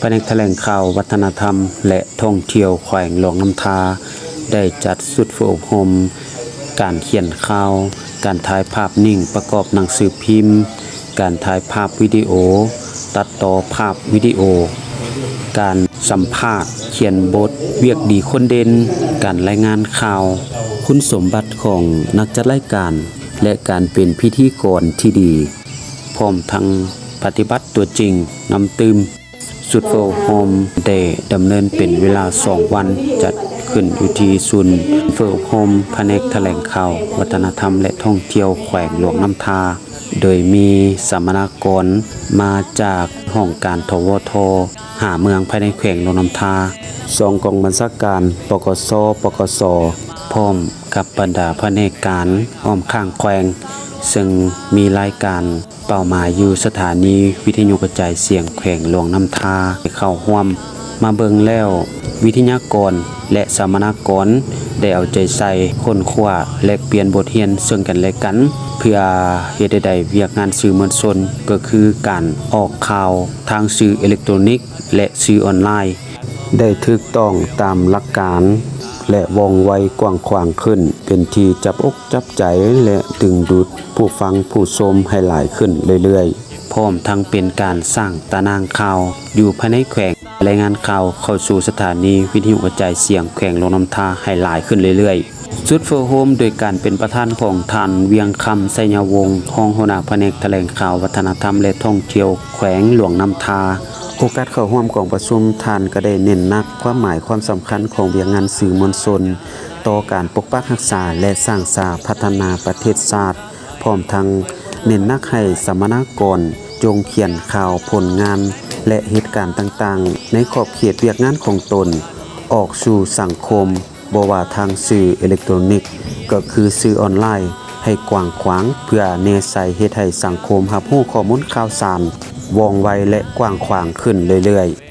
ພະແນກຖະແຫຼງຂ່າວ, ວັດທະນະທຳ ແລະ ທ່ອງທ່ຽວແຂວງຫຼວງນ້ຳທາ ໄດ້ຈັດຊຸດຝຶກອົບຮົມການຂຽນຂ່າວ, ການຖ່າຍພາບນິ້ງປະກອບໜັງສືພິມ, ການຖ່າຍພາບວິດີໂອ, ຕັດຕໍ່ພາບວິດີໂອ, ການສຳພາດ, ຂຽນບົດ, ວຽກດີຄົນເດັ່ນ, ການລາຍງານຂ່າວ, ຄຸນສົມບັດຂອງນັກຈັດລາຍການ ແລະ ການເປັນພິທີກອນທີ່ດີ, ພ້ອມທັງປະຕິບັດຕົວຈິງນຳຕື່ມ. ຊຸດຝຶກອົບຮົມໄດ້ດຳເນີນເປັນເວລາສອງວັນ, ຈັດຂຶ້ນຢູ່ທີ່ສູນຝຶກອົບຮົມພະແນກຖະແຫຼງຂ່າວ, ວັດທະນະທຳ ແລະ ທ່ອງທ່ຽວແຂວງຫຼວງນ້ຳທາ, ໂດຍມີສຳມະນາກອນມາຈາກຫ້ອງການ ທວທ ຫ້າເມືອງພາຍໃນແຂວງຫຼວງນ້ຳທາ, ສອງກອງບັນຊາການ ປກສ, ປກສ, ພ້ອມກັບບັນດາພະແນກການອ້ອມຂ້າງແຂວງ, ເຊິ່ງມີລາຍການ ເປົ້າໝາຍຢູ່ສະຖານີວິທະຍຸກະຈາຍສຽງແຂວງຫຼວງນ້ຳທາ ໄດ້ເຂົ້າຮ່ວມ. ມາເບິ່ງແລ້ວ, ວິທະຍາກອນ ແລະ ສຳມະນາກອນ ໄດ້ເອົາໃຈໃສ່ຄົ້ນຄວ້າ ແລກປ່ຽນບົດຮຽນເຊິ່ງກັນ ແລະ ກັນ ເພື່ອເຮັດໃຫ້ໄດ້ວຽກງານສື່ມວນຊົນ, ກໍຄືການອອກຂ່າວທາງສື່ເອເລັກໂຕຣນິກ ແລະ ສື່ອອນລາຍ ໄດ້ຖືກຕ້ອງຕາມຫຼັກການ ແລະ ວ່ອງໄວກວ້າງຂວາງຂຶ້ນ, ເປັນທີ່ຈັບອົກຈັບໃຈ ແລະ ດຶງດູດຜູ້ຟັງຜູ້ຊົມໃຫ້ຫຼາຍຂຶ້ນເລື້ອຍໆ, ພ້ອມທັງເປັນການສ້າງຕາໜ່າງຂ່າວຢູ່ພາຍໃນແຂວງ, ລາຍງານຂ່າວເຂົ້າສູ່ສະຖານີວິທະຍຸກະຈາຍສຽງແຂວງຫຼວງນ້ຳທາໃຫ້ຫຼາຍຂຶ້ນເລື້ອຍໆ. ຊຸດຝຶກອົບຮົມໂດຍການເປັນປະທານຂອງທ່ານ ວຽງຄຳ ໄຊຍະວົງ, ຮອງຫົວໜ້າພະແນກຖະແຫຼງຂ່າວ, ວັດທະນະທຳ ແລະ ທ່ອງທ່ຽວແຂວງຫຼວງນ້ຳທາ. ໂອກາດເຂົ້າຮ່ວມກອງປະຊຸມ, ທ່ານກໍໄດ້ເນັ້ນໜັກຄວາມໝາຍຄວາມສຳຄັນຂອງວຽກງານສື່ມວນຊົນຕໍ່ການປົກປັກຮັກສາ ແລະ ສ້າງສາພັດທະນາປະເທດຊາດ, ພ້ອມທັງເນັ້ນໜັກໃຫ້ສຳມະນາກອນຈົ່ງຂຽນຂ່າວ, ຜົນງານ ແລະ ເຫດການຕ່າງໆ ໃນຂອບເຂດວຽກງານຂອງຕົນ ອອກສູ່ສັງຄົມ, ບໍ່ວ່າທາງສື່ເອເລັກໂຕຣນິກ ກໍຄືສື່ອອນລາຍ ໃຫ້ກວ້າງຂວາງ, ເພື່ອແນໃສ່ເຮັດໃຫ້ສັງຄົມຮັບຮູ້ຂໍ້ມູນຂ່າວສານວ່ອງໄວ ແລະ ກວ້າງຂວາງຂຶ້ນເລື້ອຍໆ.